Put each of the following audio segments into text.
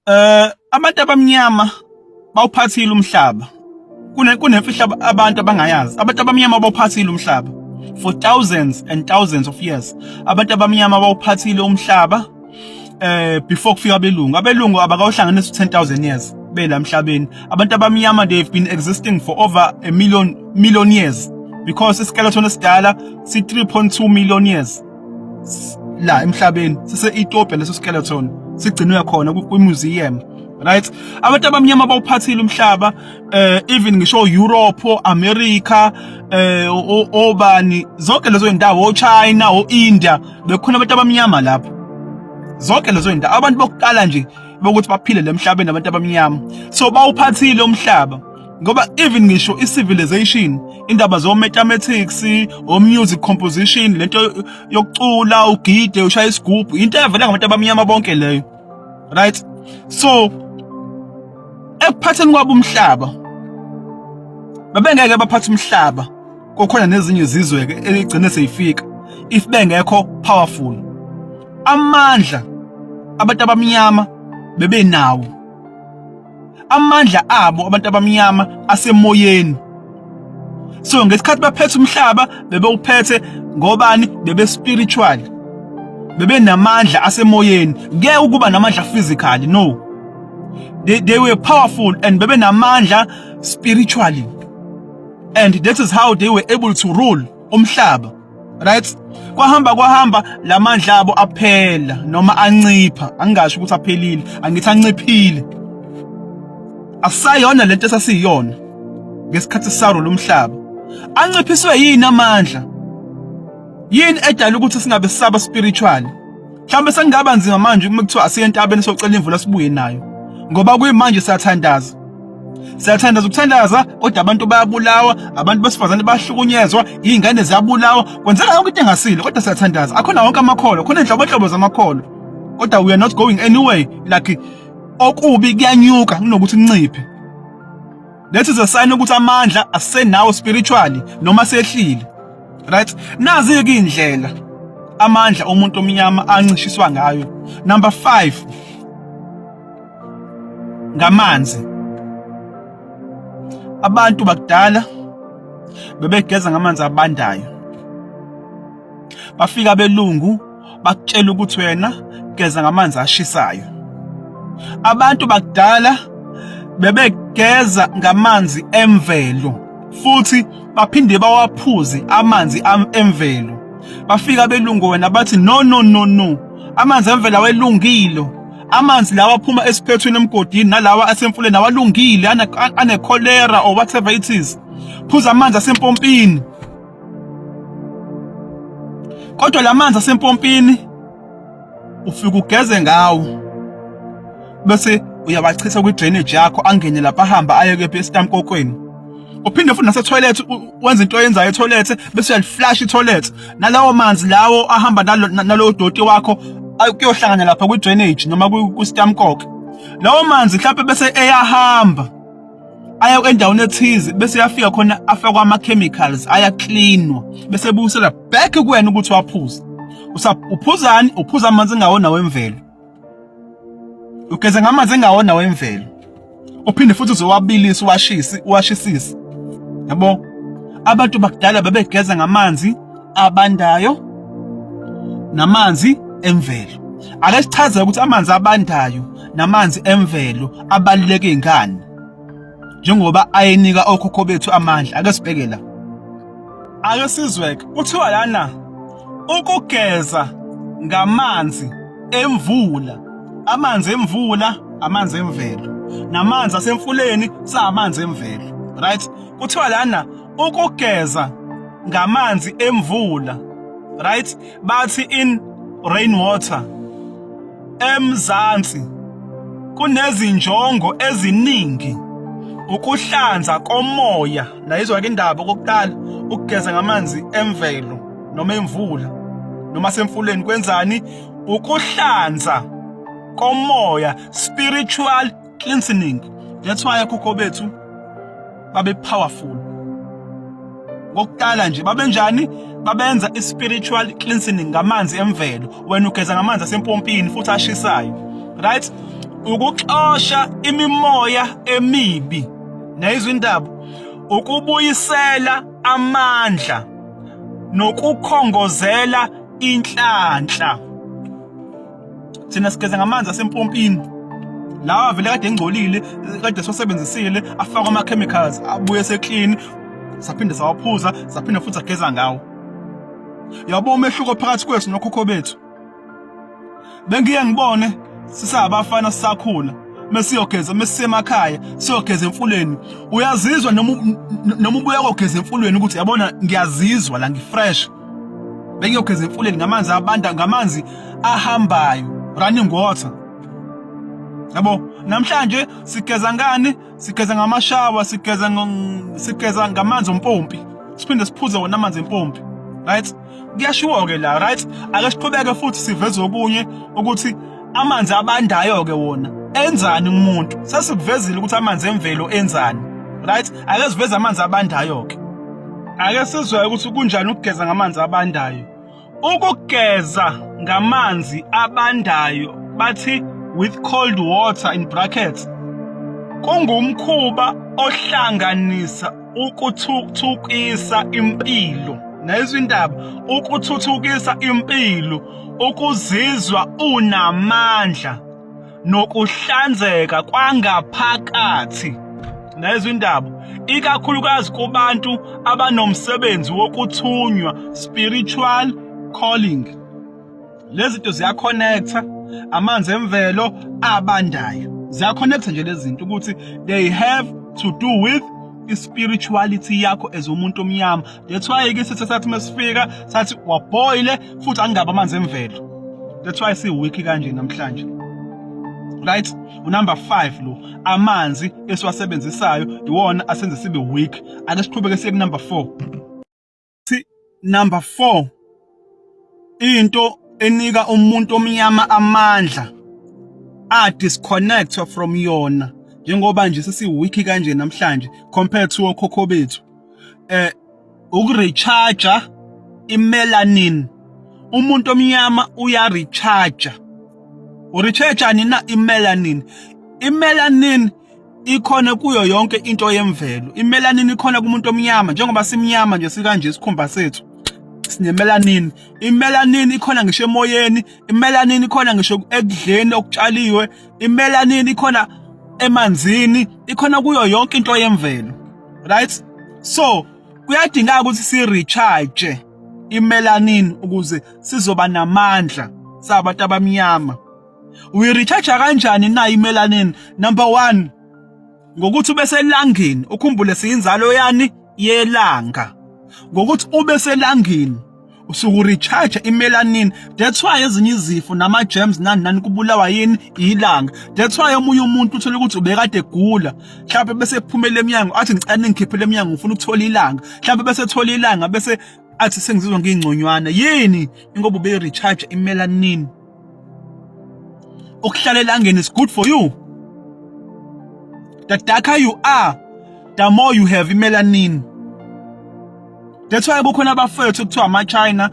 Abantu abamnyama bawuphathile umhlaba. Kunemfihlo abantu abangayazi. Abantu abamnyama bawuphathile umhlaba for thousands and thousands of years. Abantu abamnyama bawuphathile umhlaba before kufika abelungu. Abelungu abakawuhlanganisa 10,000 years bela emhlabeni. Abantu abamnyama, they've been existing for over a million years, because iskeleton esidala si 3.2 million years la emhlabeni, sise Ethiopia. Leso skeleton sigcinwe khona kwi-museum, right? Abantu abamnyama bawuphathile umhlaba, even ngisho Europe, America, obani, zonke lezo ndawo, oChina, oIndia, bekhona abantu abamnyama lapho zonke lezo ndawo. Abantu bokuqala nje bokuthi baphile lemhlabeni, abantu abamnyama. So bawuphathile umhlaba, ngoba even ngisho i-civilization, indaba zo-mathematics, o-music composition, lento yokucula, ugide, ushaya isigubhu, into evela ngabantu abamnyama bonke leyo, right? So ekuphatheni kwabo umhlaba, babengeke baphathe umhlaba kokhona nezinye izizwe ke egcine seyifika if bengekho powerful. Amandla abantu abamnyama bebenawo, amandla abo abantu abamnyama asemoyeni. So ngesikhathi baphethe umhlaba, bebewuphethe ngobani? Bebe spiritual, bebenamandla asemoyeni. Ngeke ukuba namandla physically, no, they were powerful and bebenamandla spiritually, and that is how they were able to rule umhlaba, right? Kwahamba kwahamba, lamandla abo aphela noma ancipha. Angingasho ukuthi aphelile, angithi anciphile. Asayona lento esasiyona ngesikhathi sisarula umhlaba. Anciphiswe yini amandla? Yini edala ukuthi singabe sisaba spiritual? Mhlawumbe sengingaba nzima manje uma kuthiwa asiye entabeni socela imvula sibuye nayo, ngoba kuyimanje siyathandaza, siyathandaza ukuthandaza, kodwa abantu bayabulawa, abantu besifazane bayahlukunyezwa, iy'ngane ziyabulawa, kwenzeka yonke into engasile, kodwa siyathandaza. Akhona wonke amakholo, khona inhlobonhlobo zamakholo, kodwa we are not going anywhere. Like, okubi kuyanyuka kunokuthi kunciphe. That is a sign ukuthi amandla asenawo spiritually noma sehlile, right? Nazi-ke iy'ndlela amandla omuntu omnyama ancishiswa ngayo. Number 5, ngamanzi. Abantu bakudala bebegeza ngamanzi abandayo. Bafika abelungu, bakutshela ukuthi wena geza ngamanzi ashisayo. Abantu bakudala bebegeza ngamanzi emvelo futhi baphinde bawaphuze amanzi emvelo. Bafika abelungu wena bathi, "No, no, no, no, amanzi emvelo awelungile. Amanzi lawa aphuma esiphethweni, emgodini, nalawa asemfuleni awalungile, ane cholera or whatever it is. Phuza amanzi asempompini." Kodwa lamanzi asempompini ufika ugeze ngawo, bese uyawachitha kwi-drainage yakho, angene lapha, ahamba aye kephi? Esitamkokweni. Uphinde futhi nase-toilet wenze into oyenzayo e-toilet, bese uyaliflush i-toilet, nalawo manzi lawo ahamba nalowo doti wakho kuyohlangana lapha kwi-drainage noma kwi-stamkok. Lawo manzi mhlawumbe bese eyahamba aya endaweni ethize, bese yafika khona afakwa ama-chemicals, ayaklinwa, bese buyisela back kuwena ukuthi waphuze. Uphuzani? Uphuza amanzi engawona wemvelo, ugeza ngamanzi engawona wemvelo, uphinde futhi uzowabilisa, uwashise, uwashisise, yabo. Abantu bakudala babegeza ngamanzi abandayo namanzi emvelo. Ake sichaze ukuthi amanzi abandayo namanzi emvelo abaluleke ngani, njengoba ayenika okhokho bethu amandla. Ake sibheke la, ake sizweke. Kuthiwa lana ukugeza ngamanzi emvula, amanzi emvula, amanzi emvelo, namanzi asemfuleni samanzi emvelo, right? Kuthiwa lana ukugeza ngamanzi emvula, right, bathi in rainwater eMzansi kunezinjongo eziningi: ukuhlanza komoya. Nayizwa ke indaba. Okokuqala, ukugeza ngamanzi emvelo noma emvula noma semfuleni kwenzani? Ukuhlanza komoya, spiritual cleansing. That's why okhokho bethu babe powerful. Ngokuqala nje babenjani? Babenza i-spiritual cleansing ngamanzi emvelo. Wena ugeza ngamanzi asempompini futhi ashisayo, right? Ukuxosha imimoya emibi. Nayizwa indaba? Ukubuyisela amandla nokukhongozela inhlanhla. Thina sigeza ngamanzi asempompini lawa vele kade engcolile, kade siwasebenzisile, afakwa ama-chemicals, abuye seclean, saphinde sawaphuza, saphinde futhi sageza ngawo. Yabo umehluko phakathi kwethu nokhokho bethu. Bengiye ngibone sisabafana sisakhula mesiyogeza, mesisemakhaya siyogeza emfuleni, uyazizwa noma ubuya kogeza emfuleni ukuthi yabona ngiyazizwa la ngifresh. Bengiyogeza emfuleni ngamanzi abanda, ngamanzi ahambayo, running water. Yabo namhlanje sigeza ngani? Sigeza ngamashawa, sigeza ngamanzi ompompi, siphinde siphuze wona amanzi empompi, right? Kuyashiwo ke la, right? Ake siqhubeke futhi siveze okunye ukuthi amanzi abandayo ke wona enzani kumuntu. Sesikuvezile ukuthi amanzi emvelo enzani, right? Ake siveze amanzi abandayo ke. Ake sizwe ukuthi kunjani ukugeza ngamanzi abandayo. Ukugeza ngamanzi abandayo, bathi with cold water in brackets, kungumkhuba ohlanganisa ukuthuthukisa impilo. Nayizwa indaba? Ukuthuthukisa impilo, ukuzizwa unamandla nokuhlanzeka kwangaphakathi. Nayizwa indaba? Ikakhulukazi kubantu abanomsebenzi wokuthunywa, spiritual calling. Lezi zinto ziyaconnecta, amanzi emvelo abandayo ziyaconnecta nje lezi zinto ukuthi they have to do with i-spirituality yakho as umuntu omnyama. That's why ke sithi sathi mesifika sathi waboile futhi angabe amanzi emvelo. That's why si weak kanje namhlanje, right? Unumber 5 lo, amanzi esiwasebenzisayo iwona asenze sibe weak. Ake siqhubeke siye ku number 4. Number 4, into enika umuntu omnyama amandla a disconnect from yona, njengoba nje sesi weak kanje namhlanje compared to okhokho bethu, ukurecharge imelanin. Umuntu omnyama uya recharge, urecharge nina imelanin. Imelanin ikhona kuyo yonke into yemvelo. Imelanin ikhona kumuntu omnyama, njengoba simnyama nje sikanje isikhumba sethu sinemelanin. Imelanin ikhona ngisho emoyeni, imelanin ikhona ngisho ekudleni okutshaliwe, imelanin ikhona emanzini, ikhona kuyo yonke into yemvelo, right? So kuyadingeka ukuthi si recharge imelanin ukuze sizoba namandla sabantu abamnyama. Uyirecharge kanjani na imelanin? Number 1, ngokuthi ube selangeni. Ukhumbule siyinzalo yani yelanga. Ngokuthi ube selangeni usuku recharge imelanin. That's why ezinye izifo nama germs nani nani kubulawa yini? Ilanga. That's why omunye umuntu uthola ukuthi ubekade egula mhlawumbe, bese ephumela eminyango athi ngicela ningikhiphele eminyango, ngifuna ukuthola ilanga. Mhlawumbe bese ethola ilanga, bese athi sengizizwa ngingconywana. Yini? Ingoba ube recharge imelanin. Ukuhlala elangeni is good for you. The darker you are, the more you have melanin. That's why kukhona abafethu kuthiwa ama-China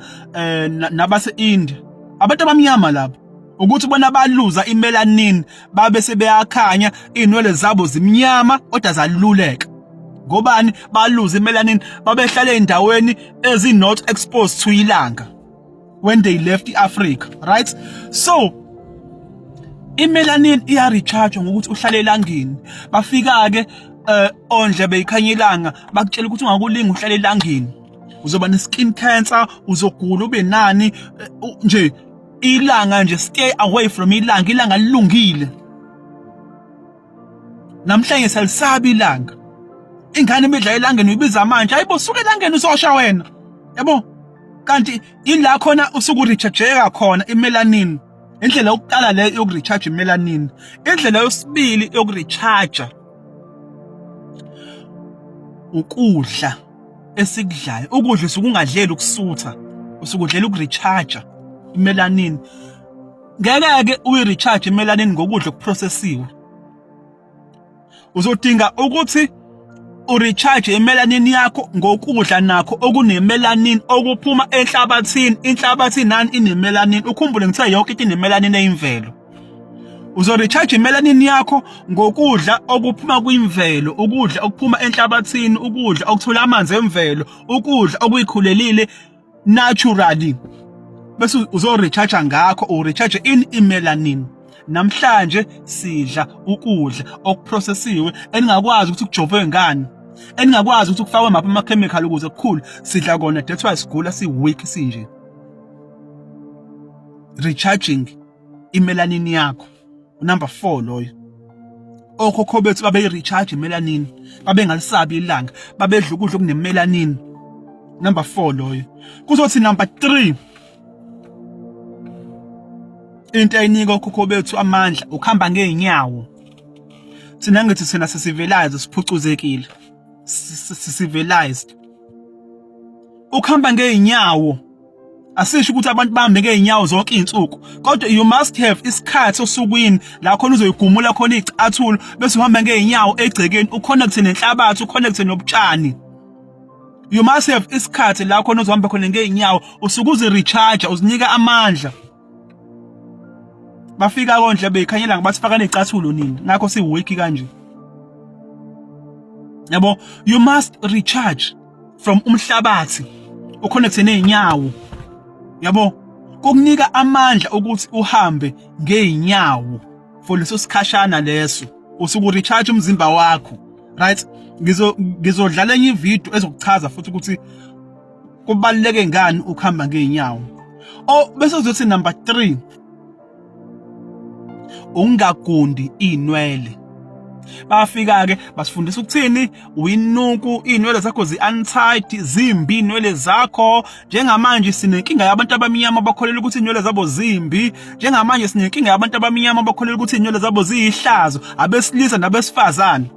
nabase-India, abantu abamnyama labo, ukuthi bona baluza imelanin, babe sebeyakhanya, iy'nwele zabo zimnyama kodwa zaluleka. Ngobani? Baluza imelanin, babehlala ey'ndaweni ezi-not exposed to ilanga when they left i-Africa, right? So imelanin iya-recharge ngokuthi uhlale elangeni. Bafika-ke ondle beyikhanya ilanga, bakutshela ukuthi ungakulinga uhlale elangeni, uzoba ne-skin cancer, uzogula, ube nani nje. Ilanga nje, stay away from ilanga, ilanga lilungile. Namhlanje salisabi ilanga. Ingane imidla elangeni uyibiza manje, hayibo, suka elangeni, uzosha wena, yabo? Kanti ila khona usuku rechargeka khona imelanin. Indlela yokuqala le yokurecharge imelanin. Indlela yesibili yokurecharge, ukudla esikudlayo. Ukudla usukungadlela ukusutha, usukudlela ukurecharge imelanin. Ngeke ke uyi-recharge imelanin ngokudla okuprocessiwe. Uzodinga ukuthi urecharge imelanin yakho ngokudla nakho okunemelanin okuphuma enhlabathini. Inhlabathi nani inemelanin. Ukhumbule ngithe yonke into inemelanin eyimvelo. Uzo-recharge imelanin yakho ngokudla okuphuma kwimvelo, ukudla okuphuma enhlabathini, ukudla okuthola amanzi emvelo, ukudla okuyikhulelile naturally. Bese uzo-recharge ngakho, u-recharge in imelanin. Namhlanje sidla ukudla okuprocessiwe eningakwazi ukuthi kujovwe ngani, eningakwazi ukuthi kufakwe maphi ama-chemical ukuze kukhule. Sidla kona, that's why sigula si-weak sinje. Recharging imelanin yakho, number 4 loyo. Okhokho bethu babeyi-recharge imelanin, babengalisabi ilanga, babedla ukudla okunemelanin. Number 4 loyo. Kuzothi number 3, into eyinika okhokho bethu amandla ukuhamba ngeenyawo. Thina ngithi thina sisivilized, siphucuzekile, sisivilized. Ukuhamba ngeenyawo asisho ukuthi abantu bahambe ngeenyawo zonke izinsuku, kodwa you must have isikhathi osukwini la khona uzoyigumula khona icathulo bese uhamba ngeenyawo egcekeni, uconnect nenhlabathi, uconnect nobutshani. You must have isikhathi la khona uzohamba khona ngeenyawo, usuke uzi-recharge, uzinika amandla. Bafika kondle beyikhanyela ngabathi faka nezicathulo nini, ngakho si weak kanje. Yabo, you must recharge from umhlabathi, uconnect nezinyawo. Yabo, kukunika amandla ukuthi uhambe ngeenyawo for leso sikhashana leso, usuku recharge umzimba wakho. Right, ngizodlala enye ivideo ezokuchaza futhi ukuthi kubaluleke ngani ukuhamba ngeenyawo. Oh, bese uzothi number 3, ungagundi inwele. Bafika ke basifundisa ukuthini? Uyinuku, inwele zakho zi-untidy, zimbi inwele zakho. Njengamanje sinenkinga yabantu abamnyama abakholelwa ukuthi inwele zabo zimbi. Njengamanje sinenkinga yabantu abamnyama abakholelwa ukuthi inwele zabo ziyihlazo, abesilisa nabesifazane.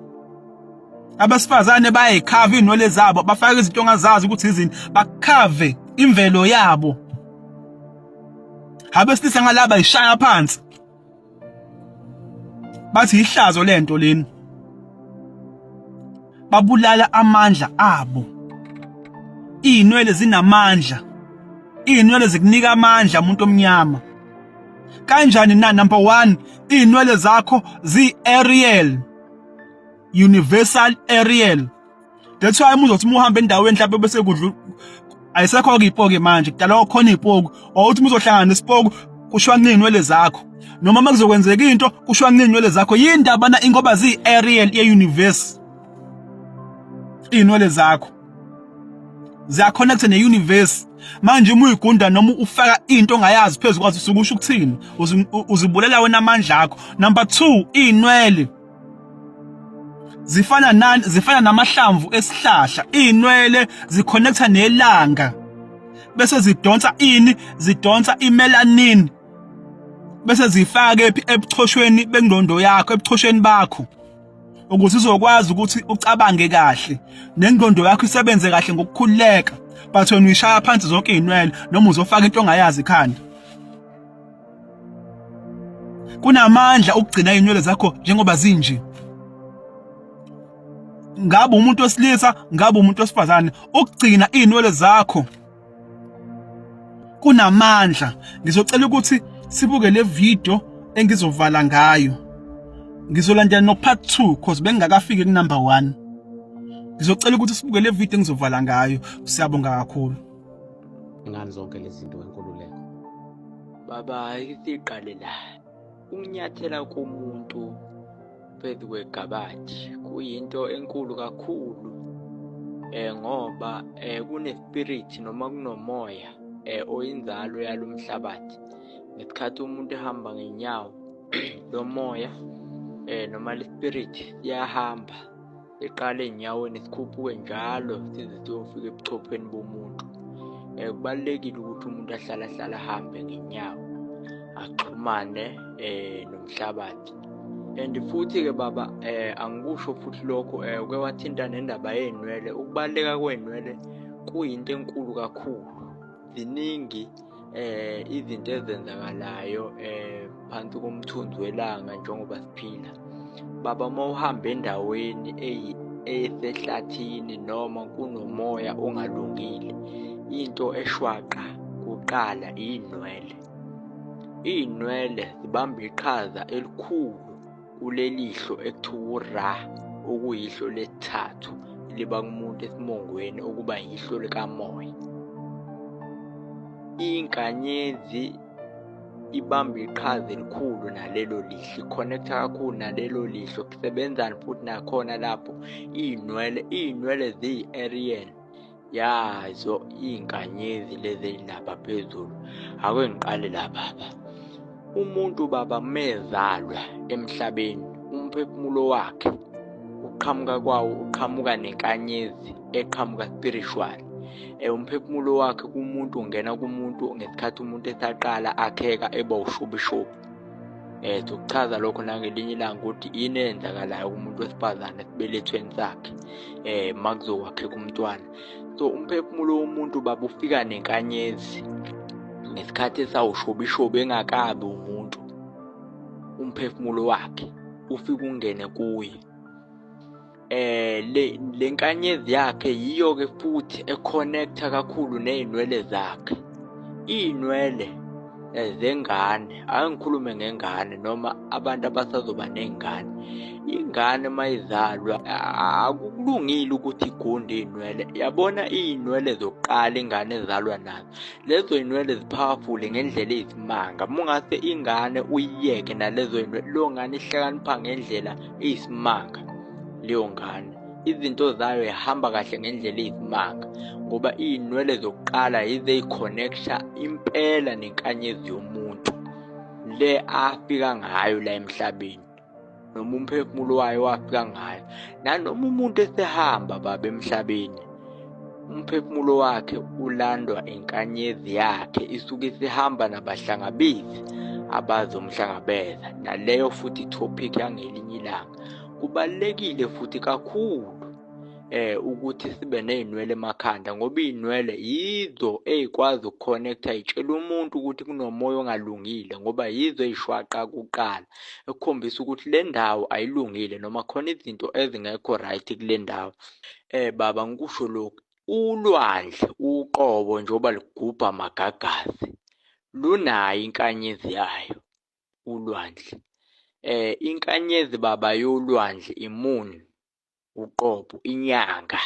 Abesifazane bayayikhava inwele zabo, bafake izinto ongazazi ukuthi izini, bakhave imvelo yabo. Abesilisa ngalaba ishaya phansi, bathi ihlazo lento leni. Babulala amandla abo. Izinwele zinamandla, izinwele zikunika amandla umuntu omnyama. Kanjani na? Number 1, izinwele zakho zi-aerial, universal aerial. That's why uzothi uma uhamba endaweni mhlawumbe bese kudla, ayisekho-ke ipoki manje, kudala khona ipoki, or uthi uma uzohlangana nesipoki kushwa ney'nwele zakho, noma uma kuzokwenzeka into kushwa ney'nwele zakho. Yindaba na? Ingoba ziyi-aerial ye-universe. Iy'nwele zakho ziyaconnecta ne-universe. Manje uma uyigunda noma ufaka into ongayazi phezu kwazo, usuke usho ukuthini? Uzibulela wena amandla akho. Number 2, iy'nwele zifana nani? Zifana namahlamvu esihlahla. Iy'nwele ziconnecta nelanga, bese zidonsa ini? Zidonsa imelanin, bese zifake phi? Ebuchoshweni bengqondo yakho, ebuchosheni bakho, ukuze uzokwazi ukuthi ucabange kahle nengqondo yakho isebenze kahle ngokukhululeka. But wena uyishaya phansi zonke iy'nwele noma uzofaka into ongayazi ikhanda. Kunamandla ukugcina iy'nwele zakho njengoba zinje, ngabe umuntu wesilisa, ngabe umuntu wesifazane, ukugcina iy'nwele zakho kunamandla. Ngizocela ukuthi sibuke le video engizovala ngayo. Ngizolandela no part 2 cause bengingakafiki ku number 1. Ngizocela ukuthi sibuke le video engizovala ngayo. Siyabonga kakhulu. Ngani zonke lezi zinto wenkululeko? Baba, ake siqale la. Ukunyathela komuntu phezu kwegabadi kuyinto enkulu kakhulu ngoba kune-spirit noma kunomoya oyinzalo yalo mhlabathi. Ngesikhathi umuntu ehamba ngenyawo, lo moya noma le spirit siyahamba siqale ey'nyaweni sikhuphuke njalo size siyofika ebuchopheni bomuntu. Kubalulekile ukuthi umuntu ahlale ahlale ahambe ngenyawo, axhumane nomhlabathi. And futhi-ke baba angikusho futhi lokho uke wathinta nendaba yey'nwele. Ukubaluleka kwey'nwele kuyinto enkulu kakhulu. Ziningi izinto ezenzakalayo phansi komthunzi welanga njengoba siphila. Baba, uma uhamba endaweni esehlathini noma kunomoya ongalungile, into eshwaqa kuqala iy'nwele. Iy'nwele zibamba iqhaza elikhulu kulelihlo ekuthiwa uRa, okuyihlo lesithathu eliba kumuntu esimongweni okuba yihlo likamoya. Inkanyezi ibamba iqhaza elikhulu nalelo lihlo, i-connect-a kakhulu nalelo lihlo. Kusebenzani futhi nakhona lapho iy'nwele, iy'nwele ziyi-aerial yazo iy'nkanyezi lezi ey'lapha phezulu. Ake ngiqale la baba. Umuntu baba mezalwa emhlabeni, umphefumulo wakhe uqhamuka kwawo uqhamuka nenkanyezi eqhamuka spiritual. Umphefumulo wakhe kumuntu ungena kumuntu ngesikhathi umuntu esaqala akheka eba ushobishobi. Sokuchaza lokho nangelinye ilanga ukuthi yini eyenzakalayo kumuntu wesifazane esibelethweni sakhe makuzokwakheka umntwana. So umphefumulo womuntu baba ufika nenkanyezi ngesikhathi esawushobishobi engakabi umuntu, umphefumulo wakhe ufike ungene kuye. Le nkanyezi yakhe yiyo-ke futhi e-connect-a kakhulu ney'nwele zakhe. Iy'nwele zengane, ake ngikhulume ngengane noma abantu abasazoba ney'ngane. Ingane uma izalwa akukulungile ukuthi igunde iy'nwele. Yabona iy'nwele zokuqala ingane ezalwa nazo, lezo y'nwele zi-powerful ngendlela eyisimanga. Uma ungase ingane uyiyeke nalezo y'nwele, leyo ngane ihlakanipha ngendlela eyisimanga. Leyo ngane izinto zayo ihamba kahle ngendlela eyisimanga, ngoba iy'nwele zokuqala yize ey'connect-a impela nenkanyezi yomuntu le afika ngayo la emhlabeni, noma umphefumulo wayo wafika ngayo. Nanoma umuntu esehamba baba emhlabeni, umphefumulo wakhe ulandwa inkanyezi yakhe, isuke isihamba nabahlangabezi abazomhlangabeza. Naleyo futhi topic yangelinye ilanga. Kubalulekile futhi kakhulu ukuthi sibe ney'nwele emakhanda, ngoba iy'nwele yizo ey'kwazi uku-connect-a y'tshele umuntu ukuthi kunomoya ongalungile, ngoba yizo ey'shwaqa kuqala ekukhombisa ukuthi le ndawo ayilungile noma khona izinto ezingekho right kule ndawo. Baba ngikusho lokhu, ulwandle uqobo njengoba ligubha amagagasi lunayo inkanyezi yayo ulwandle. Inkanyezi baba yolwandle i-moon uqobo, inyanga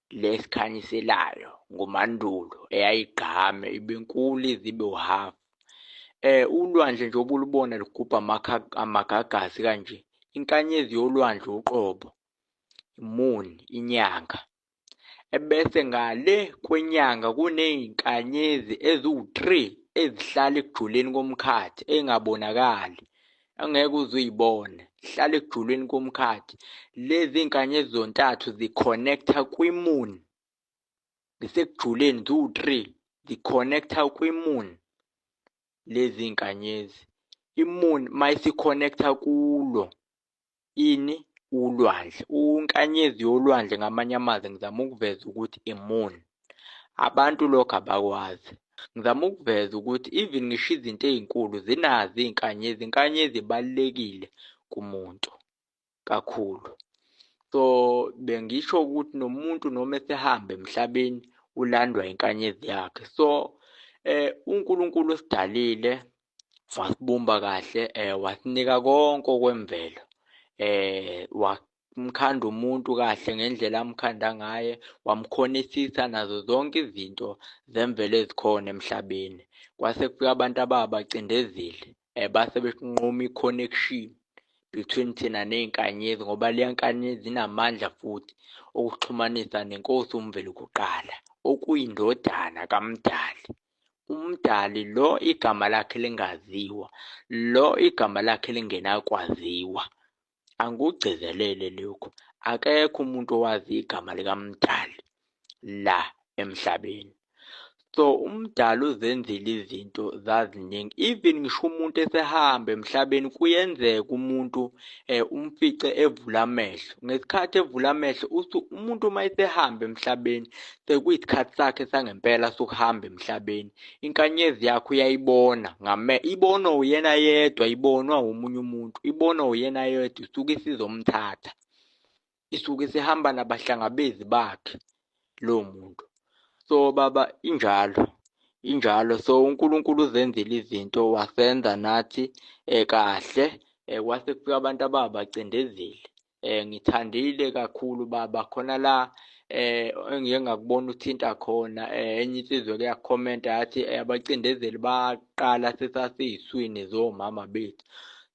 lesikhanyiselayo ngoMandulo eyayigqame ibe nkulu ize ibe uhhafu. Ulwandle njengoba ulubona lugubha amagagasi kanje, inkanyezi yolwandle uqobo, i-moon, inyanga. Ebese ngale kwenyanga kuney'nkanyezi eziwu-3 ezihlala ekujuleni komkhathi ey'ngabonakali, angeke uze uy'bone, zihlala ekujuleni komkhathi. Lezi iy'nkanyezi zontathu zi-connect-a kwi-moon, zisekujuleni ziwu-3, zi-connect-a kwi-moon lezi iy'nkanyezi. I-moon mayisi-connect-a kulo ini ulwandle, unkanyezi yolwandle ngamanye amazwi ngizama ukuveza ukuthi i-moon. Abantu lokho abakwazi. Ngizama ukuveza ukuthi even ngisho izinto ey'nkulu zinazo iy'nkanyezi, inkanyezi ibalulekile kumuntu kakhulu. So bengisho ukuthi nomuntu noma esehamba emhlabeni ulandwa inkanyezi yakhe. So uNkulunkulu usidalile wasibumba kahle, wasinika konke okwemvelo, wamkhanda umuntu kahle ngendlela amkhanda ngaye, wamkhonisisa nazo zonke izinto zemvelo ezikhona emhlabeni. Kwase kufika abantu ababacindezeli, base benquma i-connection between thina ney'nkanyezi, ngoba leya nkanyezi inamandla futhi okuxhumanisa nenkosi uMveli kuqala, okuyindodana kaMdali. Umdali lo igama lakhe lingaziwa, lo igama lakhe lingenakwaziwa. Angikugcizelele lokhu, akekho umuntu owazi igama likaMdali la emhlabeni. So uMdali uzenzile izinto zaziningi, even ngisho umuntu esehamba emhlabeni kuyenzeka umuntu umfice evula amehlo. Ngesikhathi evula amehlo umuntu uma esehamba emhlabeni sekuyisikhathi sakhe sangempela sokuhamba emhlabeni. Inkanyezi yakhe uyayibona ibonwa uyena yedwa, ibonwa omunye umuntu, ibonwa uyena yedwa, isuke isizomthatha, isuke isihamba nabahlangabezi bakhe lowo muntu. So baba injalo Injalo so uNkulunkulu uzenzile izinto wasenza nathi eh, kahle eh, kwase kufika abantu ababacindezeli eh, ngithandile kakhulu baba khona la eh engike ngakubona uthinta khona eh, enye insizwa ke yakhomenta yathi eh, abacindezeli baqala sesasiyiswini zomama bethu.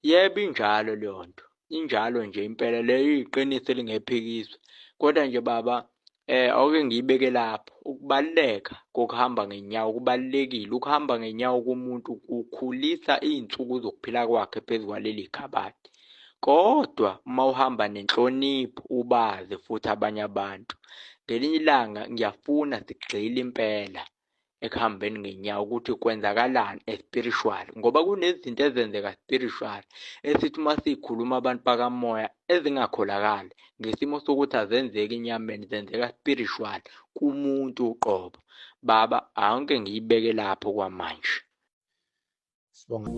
Yebo, injalo leyo nto, injalo nje impela leyo, iyiqiniso elingephikiswe. Kodwa nje baba eh awuke ngiyibeke lapho ukubaluleka kokuhamba ngenyawo kubalulekile. Ukuhamba ngenyawo komuntu kukhulisa iy'nsuku zokuphila kwakhe phezu kwaleli gabade. Kodwa uma uhamba nenhlonipho ubazi futhi abanye abantu, ngelinye ilanga ngiyafuna sigxile impela ekuhambeni ngenyawo ukuthi kwenzakalani espiritual, ngoba kunezinto ezenzeka spiritual esithi uma sikhuluma abantu bakamoya ezingakholakali ngesimo sokuthi azenzeki enyameni, zenzeka spiritual kumuntu uqobo. Baba, awonke ngiyibeke lapho kwamanje. Sibonga.